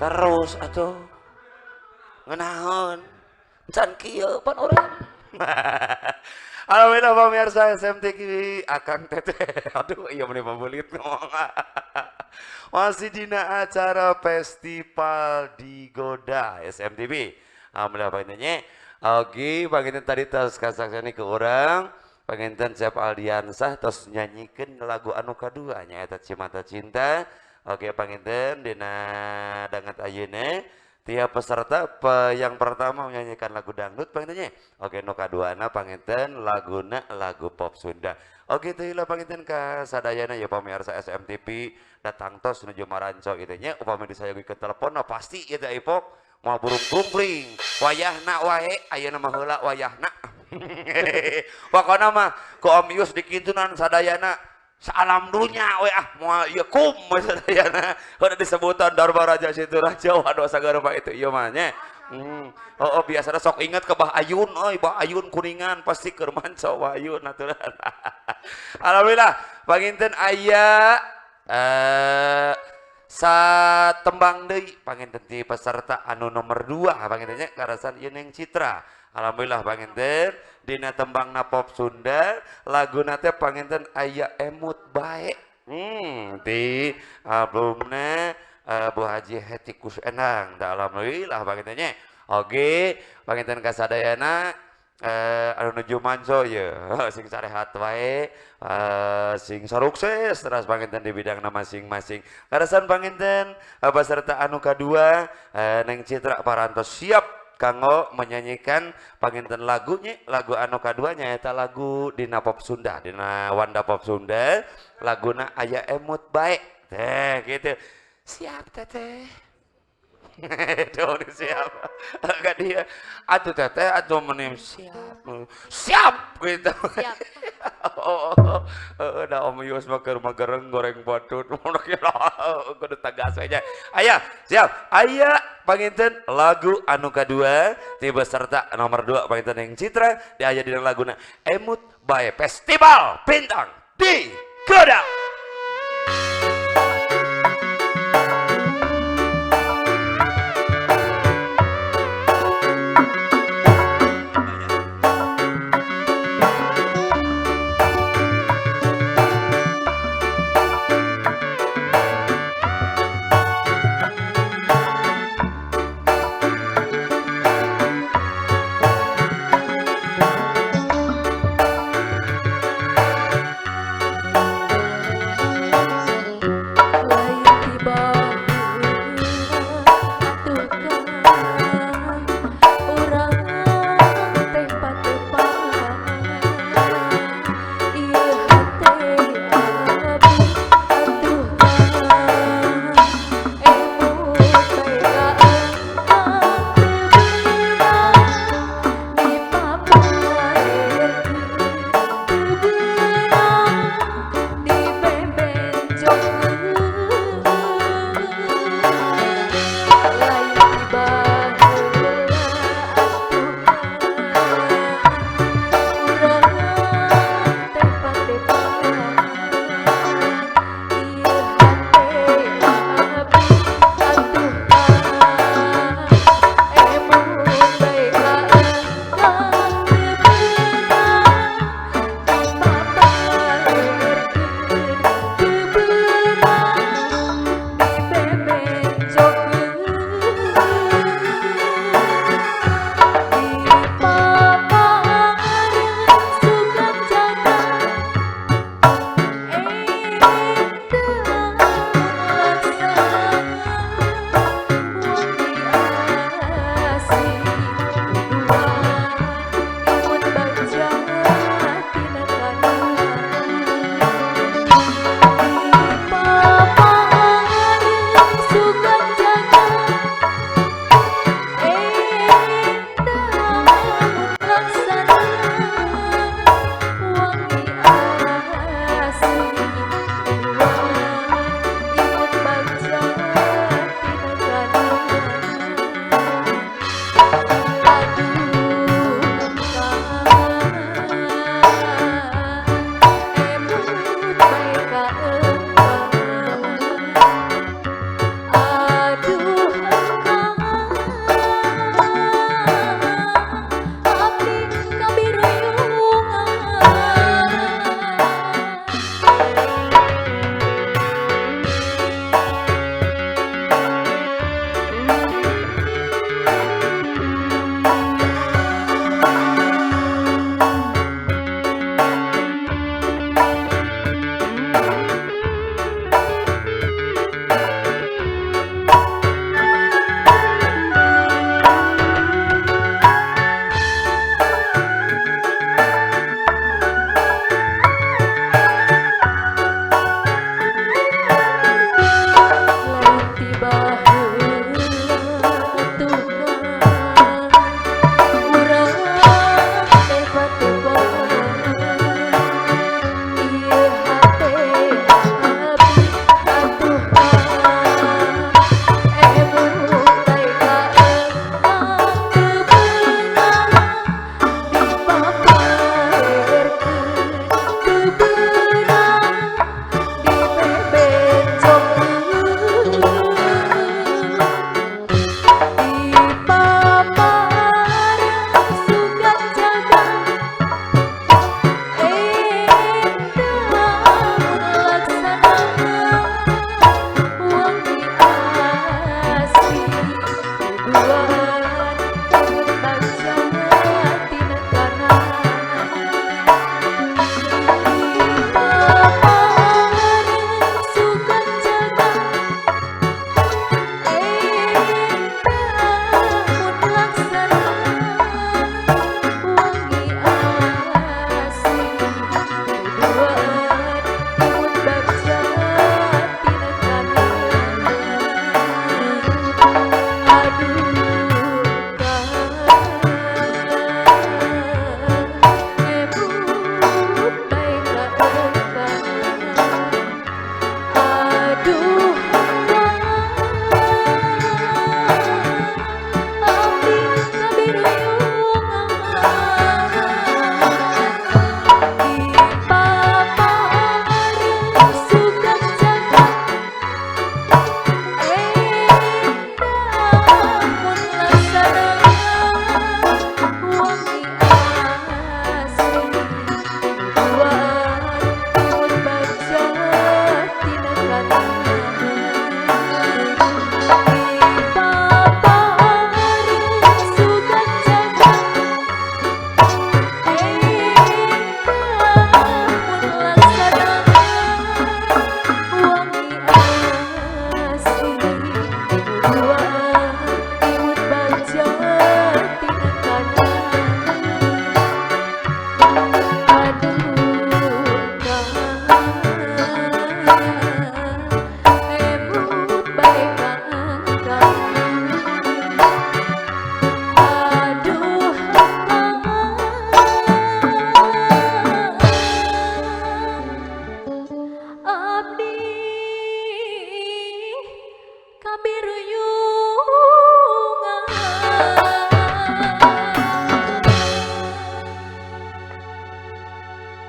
Terus atuh ngenaon can kieu pan urang. Alhamdulillah pemirsa SMTV Akang Teteh. Aduh iya meni pabelit ngomong. Masih dina acara Festival Digoda SMTV. Alhamdulillah pangintennya. Oke, panginten tadi tos kasaksian ke urang. Panginten Cep Aldiansah tos nyanyikan lagu anu kadua nyaeta Cimata Cinta. Oke, panginten dina danget ayeuna tiap peserta yang pertama menyanyikan lagu dangdut pangintennya. Oke, nu kaduana panginten laguna lagu pop Sunda. Oke, teu heula panginten ka sadayana ya pamirsa SMTV datang tos nuju maranco kitu nya upami disayogikeun telepon pasti ieu teh ipok moal burung krumpring. Wayahna wae ayeuna mah heula wayahna. Pokona mah ku Om Yus dikintunan sadayana salam dunya we ah moal ieu kum we sadayana udah disebutan Dharma Raja Situ Raja waduh sagara itu ieu mah nya. Oh, biasana sok inget ke Bah Ayun euy, Bah Ayun Kuningan pasti keur manco Bah Ayun aturan. Alhamdulillah panginten aya satembang deui panginten ti peserta anu nomor 2 panginten nya karasan ieu Neng Citra. Alhamdulillah panginten dina tembangna pop Sunda laguna teh panginten aya emut bae. Di albumna Bu Haji Hetikus Endang. Da alhamdulillah panginten nya. Oke, panginten kasadayana anu nuju manco ye sing sarehat wae, sing sarukses teras panginten di bidangna masing-masing. Karasan panginten peserta anu kadua Neng Citra parantos siap kanggo menyanyikan panginten lagunya, lagu anu kadua nyaeta lagu dina pop Sunda, dina Wanda Pop Sunda, laguna aya emut bae. Teh gitu. Siap teteh. Tuh siap. Enggak dia. Atuh teteh atuh menim siap. Siap gitu. Siap. Oh, da Om Yus mah keur magereng goreng batut. Kudu tegas aja. Aya, siap. Aya panginten lagu anu kadua ti peserta nomor 2 panginten Neng Citra di aya dina laguna Emut Bae Festival Bintang Digoda.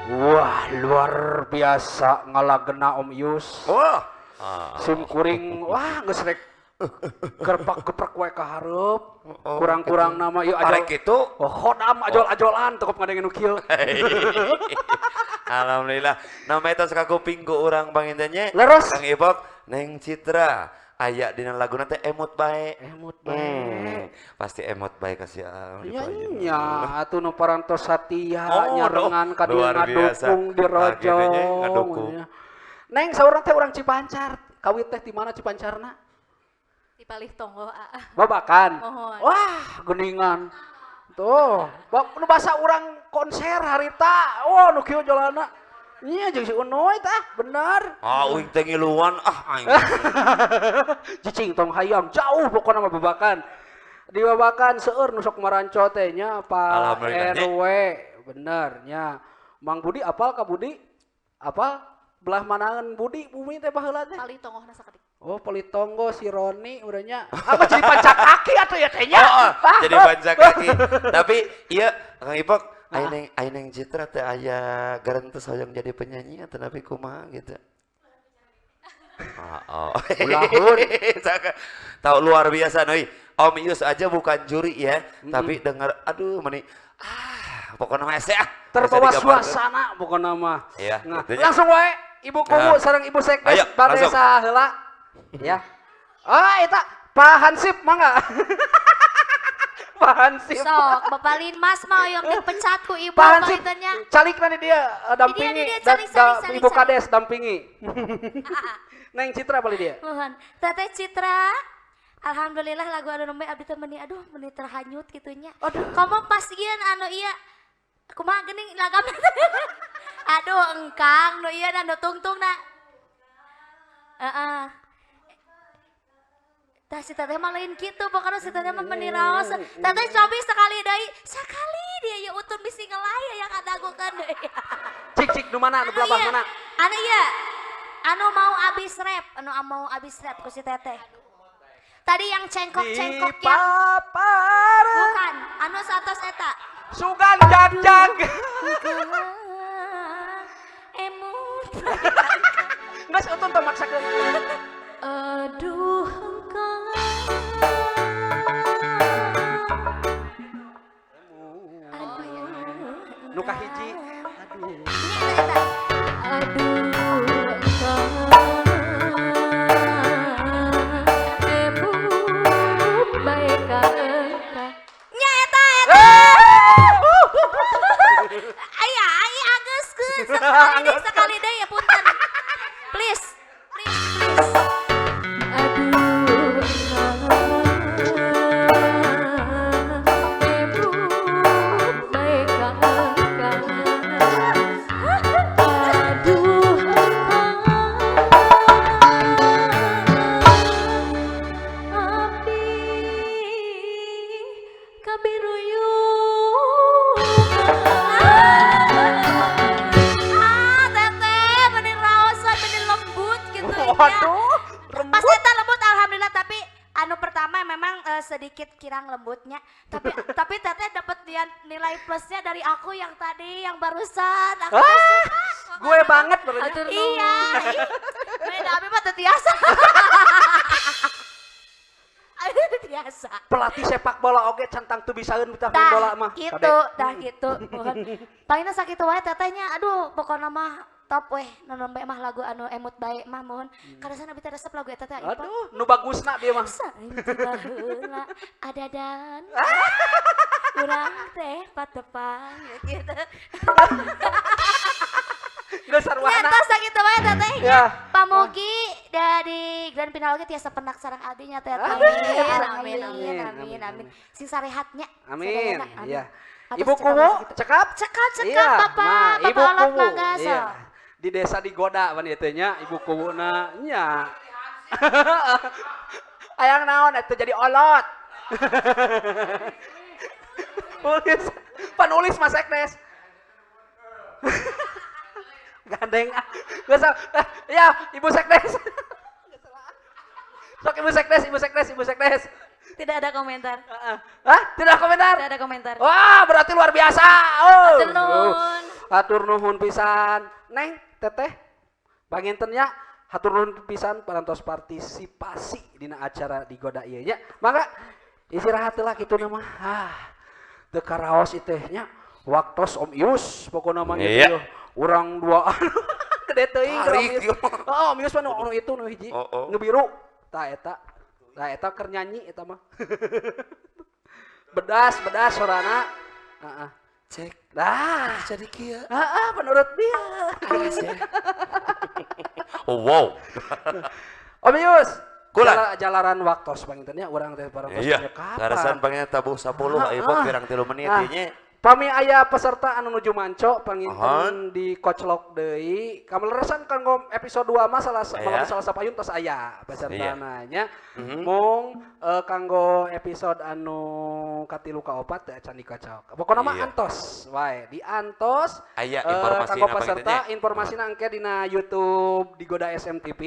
Wah, luar biasa ngalagena Om Yus. Wah. Sim kuring, wah, geus rek gerpak-geprek we ka hareup. Oh, Kurang-kurang nama ieu ajol. Arek kitu. Oh, khodam ajol-ajolan teu ngadenge nu kieu. Alhamdulillah. Nama eta sakakuping ku urang panginten nya. Leres. Kang Ipok, Neng Citra aya dina laguna teh emut bae. Emut bae. Pasti emut bae kasih ah, Nya nya atuh nu parantos satia Oh, nyarengan ka dieu luar biasa. ngadukung Nah, kitu nya, dirojong. ngadukung. Neng, saurang teh urang Cipancar. Kawit teh di mana Cipancarna? Di Palih Tonggoh, Aa. Babakan. Mohon. Wah, geningan. Tuh, bab nu basa urang konser harita. Oh, nu kieu jalanna. Nya jeung si Unoy tah, bener. Ah, uing teh ngiluan ah aing. Cicing tong hayang jauh pokokna mah babakan. Di babakan seueur nu sok maranco teh nya Pak Alhamdulillah, nya. RW, bener nya. Mang Budi apal ka Budi? Apal? Belah manaeun Budi bumi teh baheula teh? Palih Tonggohna sakedik. Oh, Politonggo si Roni udah nya. Apa jadi pancak kaki atuh ya teh nya? Oh, jadi pancak kaki. Tapi iya Kang Ipok, aing neng Citra teh aya garentes hoyong jadi penyanyi atau tapi kumaha gitu. Oh. Ulahun. Tahu luar biasa noi. Om Yus aja bukan juri ya, tapi dengar aduh meni ah pokoknya mah hese ah. Terbawa Hese digambarkeun. suasana pokokna mah. Iya, Nah, gitu nya. langsung wae Ibu Kuwu Nah. sareng Ibu Sekdes Ayo, bade langsung. saheula. Ya. Ah, eta Pak Hansip mangga. Pak Hansip. Sok, Bapak Linmas mah yang dipecat ku ibu Pak Hansip, panginten nya. calikna di dia dampingi. Di dia, calik, calik, calik, Ibu calik. Kades dampingi. Neng Citra bali dia. Mohon. Teteh Citra, alhamdulillah lagu anu nembe abdi teh meni aduh meni terhanyut kitu nya. Aduh. Komo pas ieu anu ieu kumaha geuning lagam. Aduh engkang nu ieu anu tungtungna. Heeh. Tah si teteh mah lain kitu, pokoknya si teteh mah meni raos. Teteh cobi sekali deui, sekali dia ya utun bisi ngelay yang kadagukeun deui. Cik cik nu mana nu Anu belabah ieu, mana? Anu ieu. Anu mau abis rap, anu mau abis rap ku si teteh. Tadi yang cengkok-cengkok Di yang papar. bukan, anu satos eta. Sugan jag jag. Emut. Geus utun tong maksakeun. Aduh engkau. Aduh. Nu kahiji. Aduh. Ini eta eta. Aduh engkau. Emut bae ka engkau. Nya eta eta. Aya aya ageuskeun sekali deui ya punten. Please, please, please. Aduh emut bae ka engkau. Aduh engkau. Abdi kabiruyuhan. Ah, teteh, bener raosan, bener lembut gitu ya. Waduh, Pas eta lembut alhamdulillah, tapi anu pertama memang sedikit kirang lembutnya, tapi teteh dapat dia nilai plusnya dari aku yang tadi yang barusan. Aku Ah, suka. gue banget berarti. Iya. Ih. Beda abi mah teu tiasa. Abi teu tiasa. Pelatih sepak bola oge centang teu bisaeun betah main Tah bola mah. gitu, Kade. tah gitu. Mohon. Palingna sakitu wae tetehnya. Aduh, pokona mah top weh nu nembe mah lagu anu emut bae mah mohon. Karasan abi teh resep lagu eta teh. Ipa. Aduh, nu bagusna dia mah. Saing tiba heula ada dan urang teh patepang gitu. Geus sarwana. Nyata sakitu wae teteh nya. Ya. Pamugi dari grand final oge tiasa penak sareng abdi nya teh. Amin. Amin. Amin. Amin. Amin. Amin. Amin. Sing sarehatnya. Amin. Sadayana, amin. Iya. Atas Ibu cekap Kuwu, segitu. cekap? Cekap, cekap, Iya. Bapak. Nah, Bapak Ibu Olot Kuwu. mangga, Iya. sok. Di desa digoda pan ieu teh nya, Ibu Kuwuna nya. Ayang naon atuh jadi olot. Ulis, panulis Mas Eknes. Gandeng ah. Geus ah. Ya, Ibu Sekdes. Sok Ibu Sekdes, Ibu Sekdes, Ibu Sekdes. Tidak ada komentar. Heeh. Hah? Tidak komentar? Tidak ada komentar. Wah, berarti luar biasa. Oh. Hatur nuhun. Hatur nuhun pisan. Neng, Teteh, panginten nya hatur nuhun pisan parantos partisipasi dina acara digoda ieu nya. Mangga istirahat heula kitu na mah. Ah, teu karaos ieu teh nya. Waktos Om Ius pokona mah Iya. gitu. Urang duaan. Gede teuing Tarik, Om Ius. ieu mah. Oh, Om Ius mah nu itu nu hiji. Oh, oh. Nu biru. Tah eta. Tah eta keur nyanyi eta mah. Bedas, bedas sorana. Heeh. Cek Dah. jadi kieu. Heeh, menurut dia. Oh, wow. Om Ius. Kula. Jalaran waktos panginten nya urang teh parantos Iya. kapan. Karasan panginten tabuh 10 aya Ah, pirang 3 menit ah. ieu nya. Pami aya peserta anu nuju manco panginten Ahan. di koclok deui. Kamaleresan kanggo episode 2 mah salah Aya. malam salah sapayun tos aya pesertana nya. Mhm. Mung kanggo episode anu katilu kaopat teu acan dikocok. Pokona mah Iya. antos wae, diantos. Aya informasina kanggo peserta panginten nya. informasina engke dina YouTube Digoda SMTV.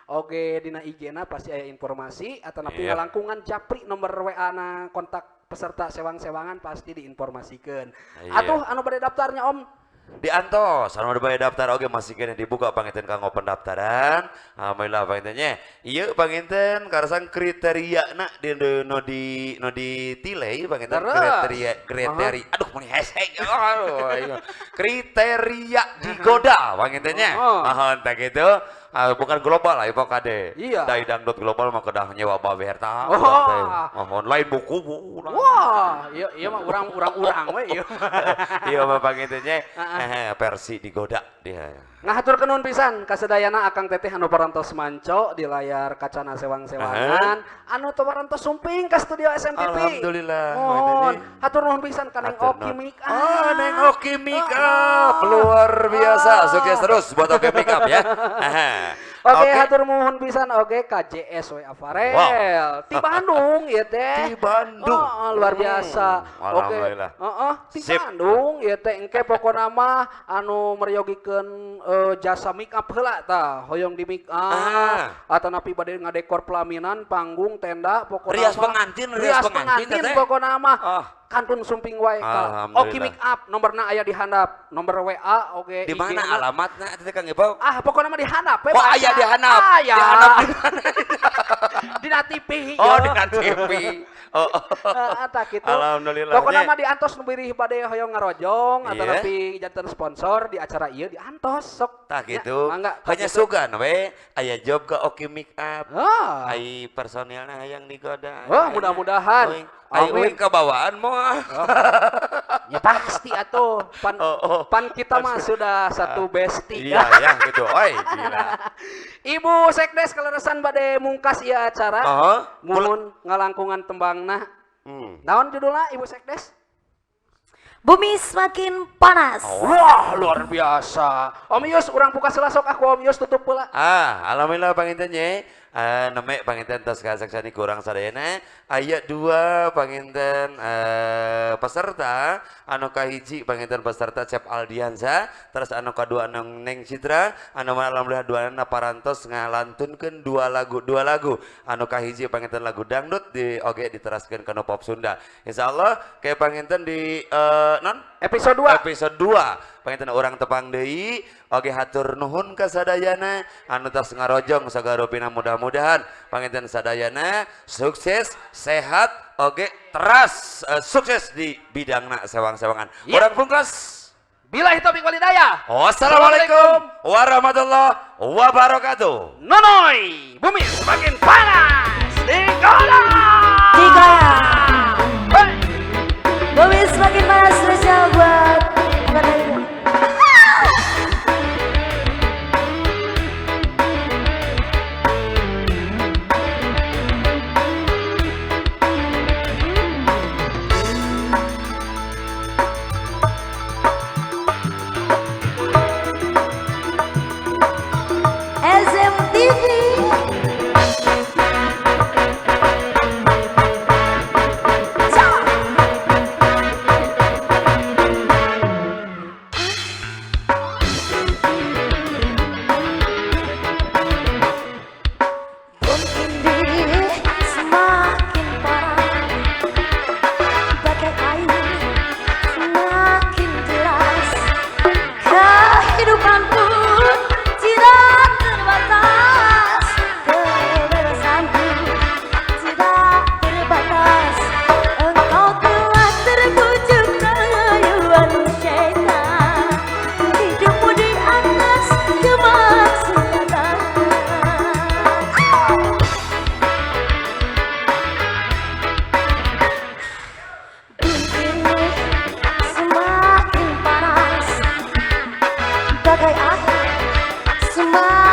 Oge dina IG-na pasti aya informasi atau napi Iya. ngalangkungan japri nomor WA na kontak peserta sewang-sewangan pasti diinformasikan. Iya. Atuh anu bade daftarnya Om. Di antos, anu bade daftar oge masih kena dibuka panginten kanggo pendaftaran. Alhamdulillah panginten nya. Ieu panginten karasan kriteriana di nu di nu ditilai panginten Terus. kriteria kriteria. Aduh mun hese. Aduh, ayo. Kriteria digoda panginten nya. Oh. Ah, tah gitu. Ah, bukan global lah ieu kade. Iya. Dai dangdut global mah kedah nyewa baber tah. Oh. Oh, online buku bu. Wah, iya iya mah urang urang urang we ieu. Iya mah panginten nya. Ah, Versi digoda dia. Ngahaturkeun nuhun pisan kasadayana Akang Teteh anu parantos manco di layar kacana sewang-sewangan anu teu parantos sumping ka studio SMTV. Alhamdulillah. Mohon hatur nuhun pisan ka Neng Hatur Oki nuhun. Make Up. Oh, Neng Oki Make Up. Luar biasa. Sukses terus buat Oki Make Up ya. Aha. Oke, hatur nuhun pisan oge ka JS W Afarel. Wow. Ti Bandung ieu teh. Ti Bandung. Oh, luar biasa. Hmm, Oke. alhamdulillah. Heeh, ti Sip. Bandung ieu teh engke pokona mah anu meryogikeun jasa make up heula tah, hoyong di make up Ah. atau napi bade ngadekor pelaminan, panggung, tenda, pokona Rias mah- pengantin, rias rias pengantin, pengantin teteh. pokona mah. Ah. Kantun sumping wae ka Alhamdulillah. Oki Make Up nomorna aya di handap, nomor WA oge Di mana IG-na. alamatna teh Kang Ipau? Ah, pokoknya mah di handap we Oh, baca. aya di handap. Aya. Di handap di mana? Dina TV. Oh, yo. di TV. Oh, oh. Heeh, tah kitu. Alhamdulillah. Pokoknya nya. mah diantos nu birih bade hoyong ngarojong atau Iya. nepi janten sponsor di acara ieu diantos sok. Tah Nya, gitu. mangga, tah Hanya kitu. sugan we aya job ke Oki Make Up. Ah. Ai personilna hayang digoda. Oh, mudah-mudahan. Uing, ai Amin. uing kabawaan moal. Ya pasti atuh. Pan, Oh, oh. pan kita mah sudah satu bestie. Iya ya gitu. Oi, gila. Ibu Sekdes kaleresan bade mungkas ieu acara. Oh, Muhun ngalangkungan tembangna. Hmm. Naon judulna Ibu Sekdes? Bumi semakin panas. Oh. Wah, luar biasa. Om Yus, urang buka sela sok aku Om Yus tutup pula. Ah, alhamdulillah panginten nya. Neme panginten tos kasaksani kurang sadayana. Aya dua panginten peserta anu kahiji panginten peserta Cep Aldiansa, terus anu kadua anu Neng Citra, anu mana alhamdulillah duanana parantos ngalantunkeun dua lagu. Anu kahiji panginten lagu dangdut di oge diteraskeun kana pop Sunda. Insyaallah kayak panginten di non Episode 2. episode 2 panginten urang tepang deui oge hatur nuhun ka sadayana anu tos ngarojong sagarupina mudah-mudahan panginten sadayana sukses sehat oge teras sukses di bidangna sewang-sewangan. Ya. Urang pungkas. Billahi taufik walhidayah. Wassalamualaikum warahmatullahi wabarakatuh. Nonoy, bumi semakin panas. Digoda. Tiga. Hey. Bumi semakin panas spesial buat SMTV. Ciao. Bagai aku. Semakin